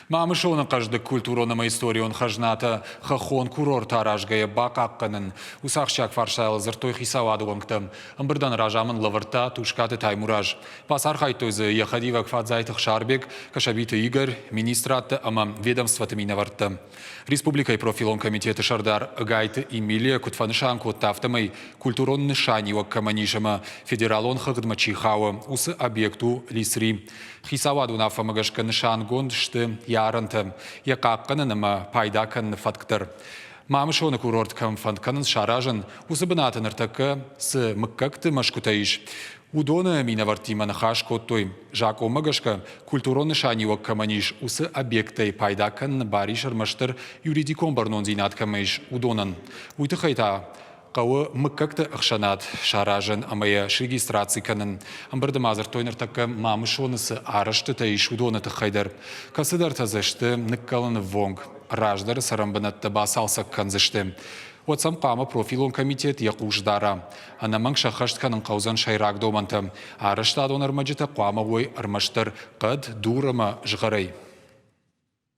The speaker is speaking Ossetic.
Мамысоны хъӕздыг культурон ӕмӕ историон хӕзнатӕ хӕххон курорт аразгӕйӕ бахъахъхъӕнын. Уыцы ахсджиаг фарстайыл дзырдтой хицауады уӕнгтӕ. Ӕмбырдӕн разамынд лӕвӕрдта Тускъаты Таймураз. Бацархайдтой дзы йӕ хӕдивӕг Фадзайты Хсарбег, Кӕсӕбиты Игорь, министрадты ӕмӕ ведомствоты минӕвӕрттӕ. Республикӕйы профилон комитеты сӕрдар Ӕгайты Эмилия куыд фӕнысан кодта, афтӕмӕй культурон нысаниуӕг кӕмӕн ис ӕмӕ федералон хыгъдмӕ чи хауы, уыцы объект у Лисри. Хицауады уынаффӕмӕ гӕсгӕ нысангонд сты йӕ арӕнтӕ, йӕ хъахъхъӕнын ӕмӕ пайда кӕныны фӕтк дӕр. Мамысоны курорт кӕм фӕнд кӕнынц саразын, уыцы бынаты ныртӕккӕ цы мыггӕгты мӕсгуытӕ ис, уыдоны минӕвӕрттимӕ ныхас кодтой. Закъонмӕ гӕсгӕ, культурон нысаниуӕг кӕмӕн ис, уыцы объекттӕй пайда кӕныны бар ис ӕрмӕстдӕр юридикон бӕрнондзинад кӕмӕ ис, уыдонӕн. Уый тыххӕй та хъӕуы мыггӕгты ӕхсӕнад саразын ӕмӕ йӕ срегистраци кӕнын. Ӕмбырды ма дзырдтой ныртӕккӕ Мамысоны цы арӕзтытӕ ис, уыдоны тыххӕй дӕр. Кӕцыдӕртӕ дзы сты ныккӕлыны ввонг. Раздӕры цӕрӕнбынӕттӕ бацалцӕг кӕндзысты. Уӕд сӕм хъуамӕ профилон комитет йӕ хъус дара. Ӕнӕмӕнг сӕххӕст кӕнын хъӕудзӕн сӕйраг домӕнтӕ. Арӕзтадон ӕрмӕджытӕ хъуамӕ уой ӕрмӕстдӕр хъӕд, дур ӕмӕ згъӕрӕй.